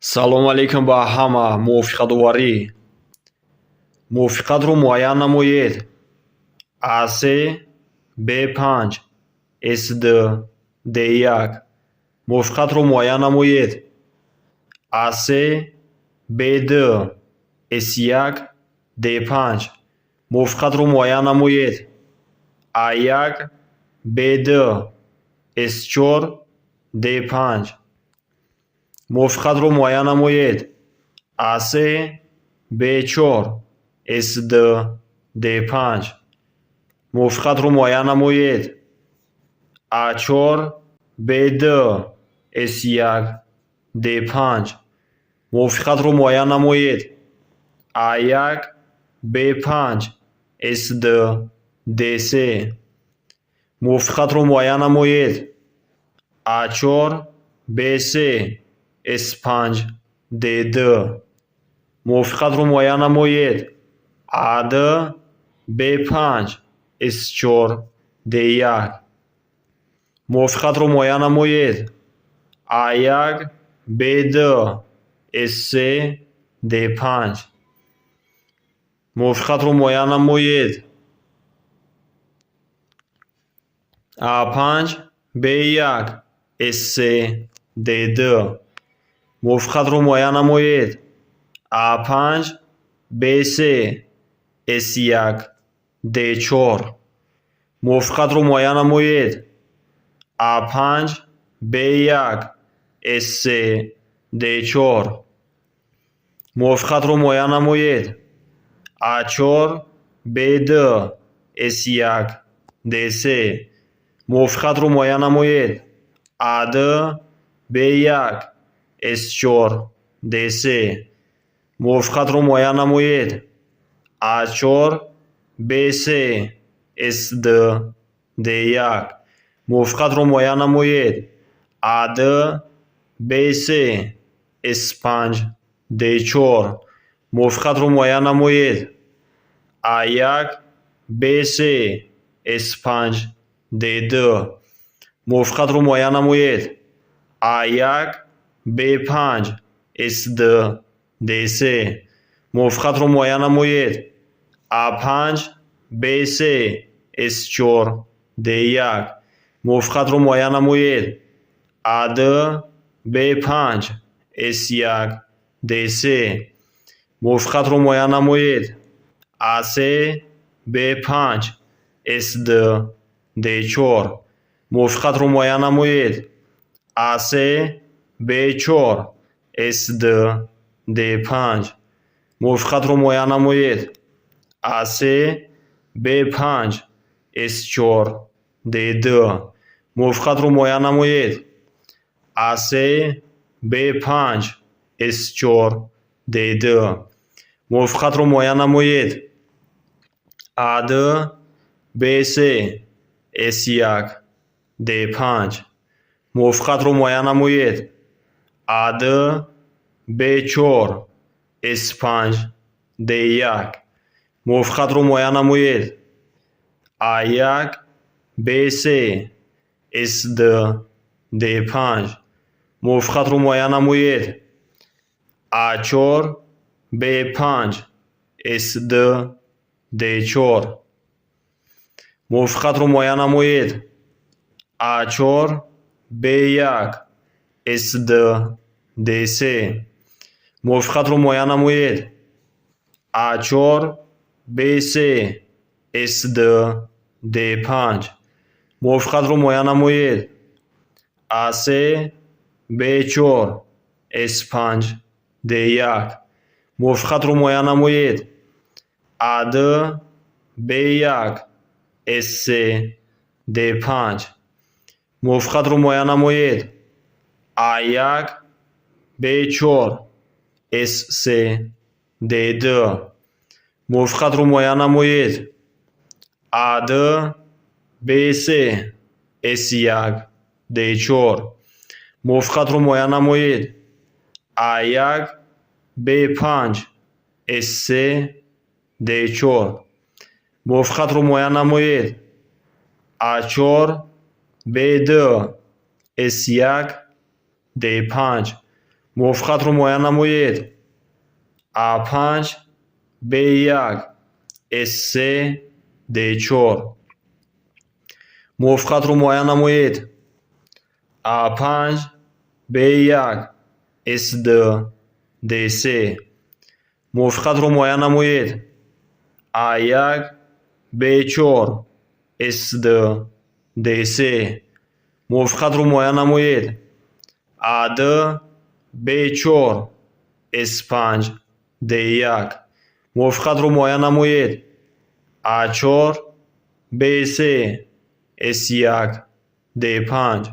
Салом алейкум ба ҳама. Мувофиқатоварӣ. Мувофиқатро муайян намоед: А3, Б5, С2, Д1. Мувофиқатро муайян намоед: А3, Б2, С1, Д5. Мувофиқатро муайян намоед: А1, Б2, С4, Д5. Мувофиқатро муайян намоед: А3, Б4, С2, Д5. Мувофиқатро муайян намоед: А4, Б2, С1, Д5. Мувофиқатро муайян намоед: А1, Б5, С2, Д3. Мувофиқатро муайян намоед: А4, Б3, С5, Д2. Мувофиқатро муайян намоед: А2, Б5, С4, Д1. Мувофиқатро муайян намоед: А1, Б2, С3, Д5. Мувофиқатро муайян намоед: А5, Б1, С3, Д2. Мувофиқатро муайян намоед: А5, Б3, С1, Д4. Мувофиқатро муайян намоед: А5, Б1, С3, Д4. Мувофиқатро муайян намоед: А4, Б2, С1, Д3. Мувофиқатро муайян намоед: А2, Б1, С4, Д3. Мувофиқатро муайян намоед: А4, Б3, С2, Д1. Мувофиқатро муайян намоед: А2, Б3, С5, Д4. Мувофиқатро муайян намоед: А1, Б3, С5, Д2. Мувофиқатро муайян намоед: А1, Б5, С2, Д3. Мувофиқатро муайян намоед: А5, Б3, С4, Д1. Мувофиқатро муайян намоед: А2, Б5, С1, Д3. Мувофиқатро муайян намоед: А3, Б5, С2, Д4. Мувофиқатро муайян намоед: А3, Б4, С2, Д5. Мувофиқатро муайян намоед: А3, Б5, С4, Д2. Мувофиқатро муайян намоед: А3, Б5, С4, Д2. Мувофиқатро муайян намоед: А2, Б3, С1, Д5. Мувофиқатро муайян намоед: А2, Б4, С5, Д1. Мувофиқатро муайян намоед: А1, Б3, С2, Д5. Мувофиқатро муайян намоед: А4, Б5, С2, Д4. Мувофиқатро муайян намоед: А4, Б1, С2, Д3. Мувофиқатро муайян намоед: А4, Б3, С2, Д5. Мувофиқатро муайян намоед: А3, Б4, С5, Д1. Мувофиқатро муайян намоед: А2, Б1, С3, Д5. Мувофиқатро муайян намоед: А1, Б4, С3, Д2. Мувофиқатро муайян намоед: А2, Б3, С1, Д4. Мувофиқатро муайян намоед: А1, Б5, С3, Д4. Мувофиқатро муайян намоед: А4, Б2, С1, Д5. Мувофиқатро муайян намоед. А5, Б1, С3, Д4. Мувофиқатро муайян намоед. А5, Б1, С2, Д3. Мувофиқатро муайян намоед. А1, Б4, С2, Д3. Мувофиқатро муайян намоед. А2, Б4, С5, Д1. Мувофиқатро муайян намоед. А4, Б3, С1, Д5.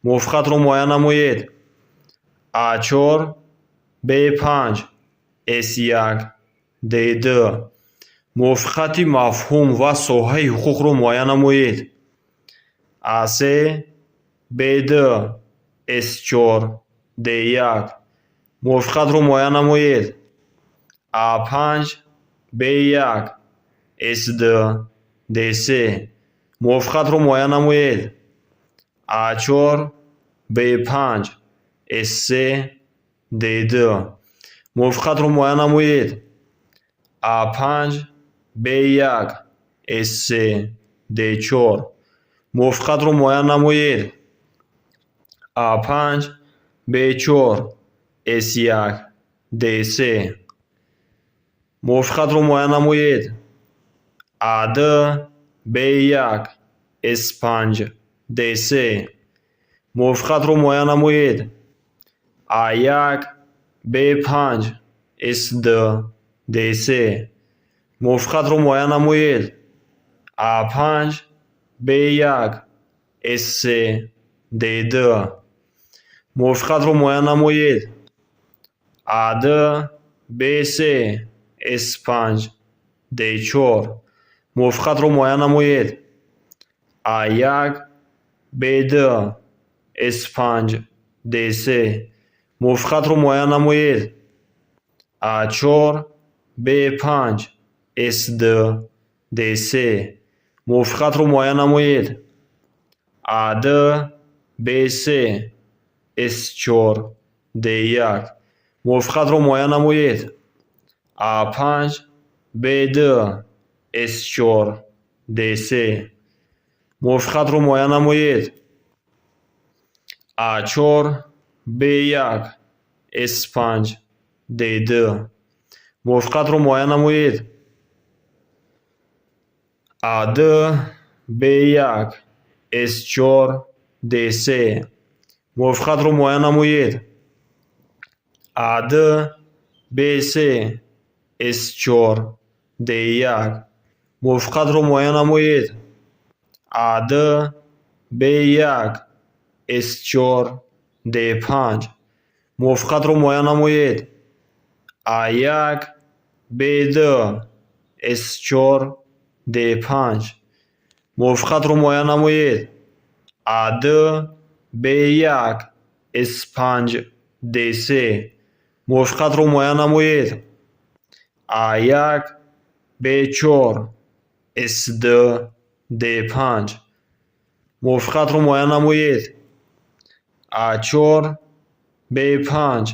Мувофиқатро муайян намоед. А4, Б5, С1, Д2. Мувофиқати мафҳум ва соҳаи ҳуқуқро муайян намоед. А3, Б2, С4, Д1. Мувофиқатро муайян намоед. А5, Б1, С2, Д3. Мувофиқатро муайян намоед. А4, Б5, С3, Д2. Мувофиқатро муайян намоед. А5, Б1, С3, Д4. Мувофиқатро муайян намоед. А5, Б4, С1, Д3. Мувофиқатро муайян намоед. А2, Б1, С5, Д3. Мувофиқатро муайян намоед. А1, Б5, С2, Д3. Мувофиқатро муайян намоед. А5, Б1, С3, Д2. Мувофиқатро муайян намоед. А2, Б3, С5, Д4. Мувофиқатро муайян намоед. А1, Б2, С5, Д3. Мувофиқатро муайян намоед. А4, Б5, С2, Д3. Мувофиқатро муайян намоед. А2, Б3, С4, Д1. Мувофиқатро муайян намоед. А5, Б2, С4, Д3. Мувофиқатро муайян намоед. А4, Б1, С5, Д2. Мувофиқатро муайян намоед. А2, Б1, С4, Д3. Мувофиқатро муайян намоед. А2, Б3, С4, Д1. Мувофиқатро муайян намоед. А2, Б1, С4, Д5. Мувофиқатро муайян намоед. А1, Б2, С4, Д5. Мувофиқатро муайян намоед. А2, Б1, С5, Д3. Мувофиқатро муайян намоед. А1, Б4, С2, Д5. Мувофиқатро муайян намоед. А4, Б5,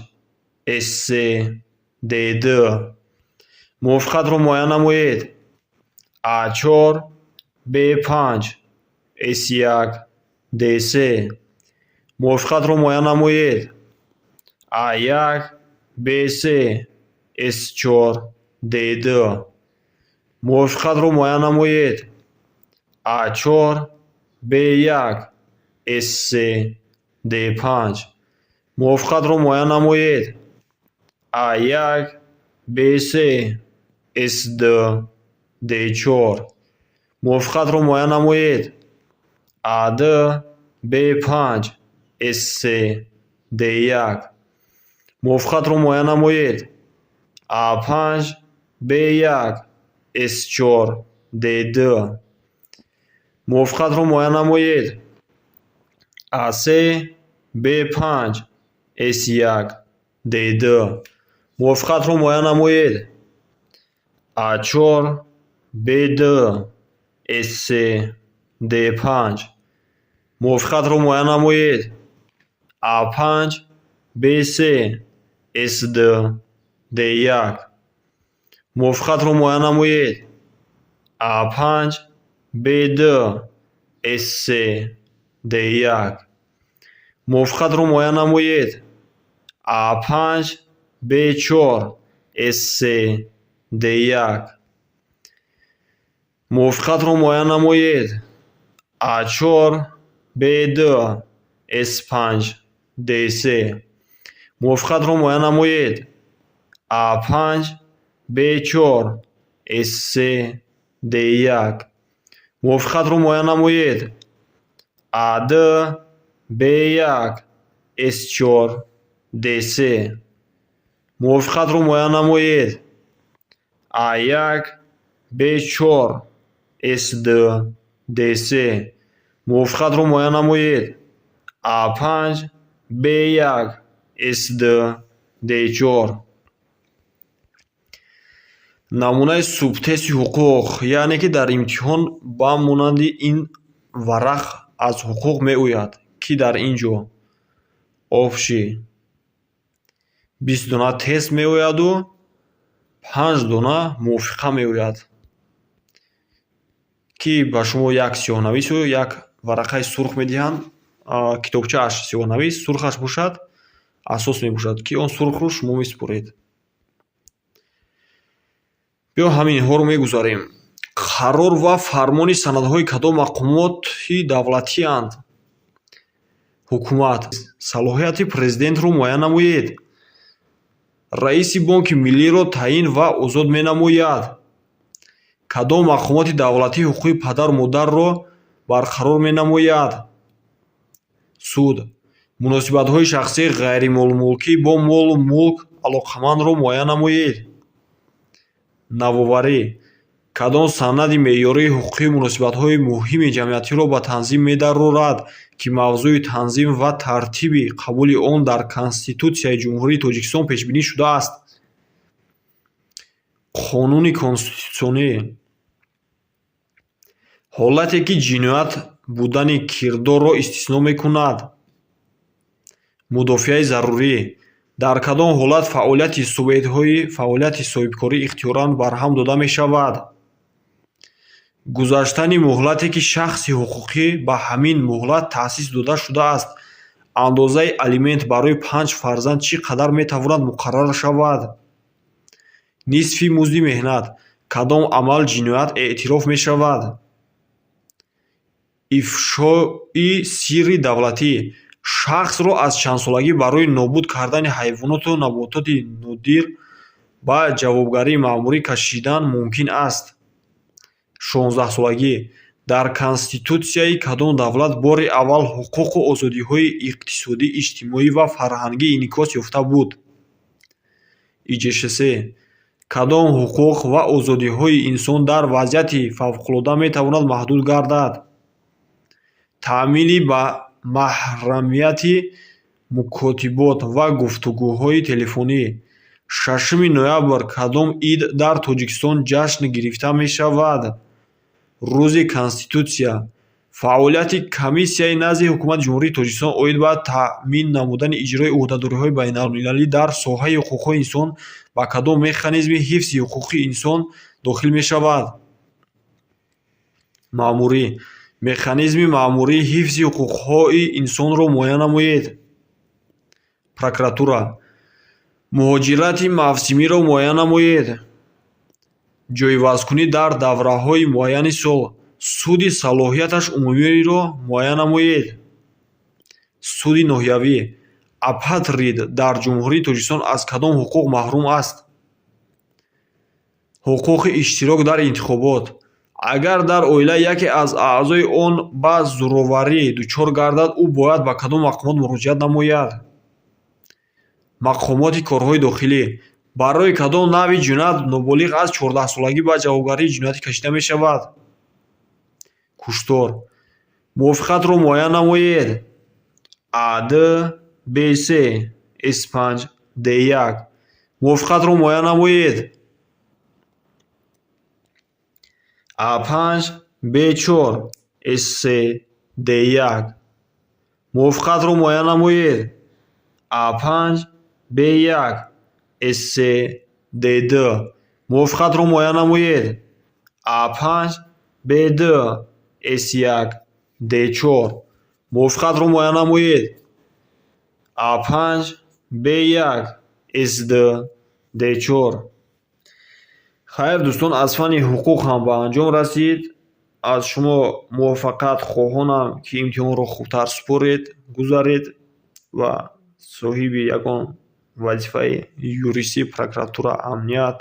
С3, Д2. Мувофиқатро муайян намоед. А4, Б5, С1, Д3. Мувофиқатро муайян намоед. А1, Б3, С4, Д2. Мувофиқатро муайян намоед. А4, Б1, С3, Д5. Мувофиқатро муайян намоед. А1, Б3, С2, Д4. Мувофиқатро муайян намоед. А2, Б5, С3, Д1. Мувофиқатро муайян намоед. А5, Б1, С4, Д2. Мувофиқатро муайян намоед. А3, Б5, С1, Д2. Мувофиқатро муайян намоед. А4, Б2, С3, Д5. Мувофиқатро муайян намоед. А5, Б3, С2, Д1. Мувофиқатро муайян намоед. А5, Б2, С3, Д1. Мувофиқатро муайян намоед. А5, Б4, С3, Д1. Мувофиқатро муайян намоед. А4, Б2, С5, Д3. Мувофиқатро муайян намоед. А5, Б4, С3, Д1. Мувофиқатро муайян намоед. А2, Б1, С4, Д3. Мувофиқатро муайян намоед. А1, Б4, С2, Д3. Мувофиқатро муайян намоед. А5, Б1, С2, Д4. Намунаи субтести ҳуқуқ, яъне ки дар имтиҳон ба монанди ин варақ аз ҳуқуқ меояд, ки дар ин ҷо общий 20 дона тест меояду 5 дона мувофиқа меояд, ки ба шумо як сиёҳнавису як варақаи сурх медиҳанд. Китобчааш сиёҳнавис, сурхаш бошад, асос мебошад, ки он сурхро шумо месупоред. Биё, ҳаминҳоро мегузарем. Қарор ва фармони санадҳои кадом мақомоти давлатиянд? Ҳукумат. Салоҳияти президентро муайян намоед. Раиси Бонки Миллиро таъин ва озод менамояд. Кадом мақомоти давлатӣ ҳуқуқи падару модарро барқарор менамояд? Суд. Муносибатҳои шахсии ғайримолмулкӣ бо молу мулк алоқамандро муайян намоед. Навоварӣ. Кадом санади меъёрии ҳуқуқии муносибатҳои муҳими ҷамъиятиро ба танзим медарорад, ки мавзӯи танзим ва тартиби қабули он дар Конститутсияи Ҷумҳурии Тоҷикистон пешбинӣ шудааст? Қонуни конститутсионӣ. Ҳолате ки ҷиноят будани кирдорро истисно мекунад. Мудофиаи зарурӣ. Дар кадом ҳолат фаъолияти субъектҳои фаъолияти соҳибкорӣ ихтиёран барҳам дода мешавад? Гузаштани муҳлате, ки шахси ҳуқуқӣ ба ҳамин муҳлат таъсис дода шудааст. Андозаи алимент барои панҷ фарзанд чӣ қадар метавонад муқаррар шавад? Нисфи музди меҳнат. Кадом амал ҷиноят эътироф мешавад? Ифшои сирри давлатӣ. Шахсро аз чандсолагӣ барои нобуд кардани ҳайвоноту набототи нодир ба ҷавобгарии маъмурӣ кашидан мумкин аст? 16-солагӣ. Дар конститутсияи кадом давлат бори аввал ҳуқуқу озодиҳои иқтисодӣ, иҷтимоӣ ва фарҳангӣ инъикос ёфта буд? ИҶШС. Кадом ҳуқуқ ва озодиҳои инсон дар вазъияти фавқулода метавонад маҳдуд гардад? Таъмини ба маҳрамияти мукотибот ва гуфтугӯҳои телефонӣ. 6 ноябр кадом ид дар Тоҷикистон ҷашн гирифта мешавад? Рӯзи Конститутсия. Фаъолияти Комиссияи назди Ҳукумати Ҷумҳурии Тоҷикистон оид ба таъмин намудани иҷрои ӯҳдадориҳои байналмилалӣ дар соҳаи ҳуқуқҳои инсон ба кадом механизми ҳифзи ҳуқуқи инсон дохил мешавад? Маъмурӣ. Механизми маъмурии ҳифзи ҳуқуқҳои инсонро муайян намоед. Прокуратура. Муҳоҷирати мавсимиро муайян намоед. Ҷойивазкунӣ дар давраҳои муайяни сол. Суди салоҳияташ умумиро муайян намоед. Суди ноҳиявӣ. Апатрид дар Ҷумҳурии Тоҷикистон аз кадом ҳуқуқ маҳрум аст? Ҳуқуқи иштирок дар интихобот. Агар дар оила яке аз аъзои он ба зӯроварӣ дучор гардад, ӯ бояд ба кадом мақомот муроҷиат намояд? Мақомоти корҳои дохилӣ. Барои кадом навъи ҷиноят ноболиғ аз 14-солагӣ ба ҷавобгарии ҷиноятӣ кашида мешавад? Куштор. Мувофиқатро муайян намоед. А2, Б3, С5, Д1. Мувофиқатро муайян намоед. А5, Б4, С3, Д1. Мувофиқатро муайян намоед. А5, Б1, С3, Д2. Мувофиқатро муайян намоед. А5, Б2, С1, Д4. Мувофиқатро муайян намоед. А5, Б1, С2, Д4. Хайр, дӯстон, аз фанни ҳуқуқ ҳам ба анҷом расид. Аз шумо муваффақият хоҳонам, ки имтиҳонро хубтар супоред, гузаред ва соҳиби ягон вазифаи юристӣ, прокуратура, амният,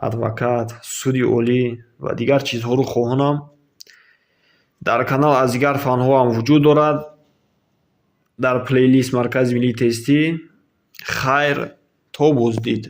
адвокат, суди олӣ ва дигар чизҳоро хоҳонам. Дар канал аз дигар фанҳо ҳам вуҷуд дорад дар плейлист Маркази миллии тестӣ. Хайр, то боздид.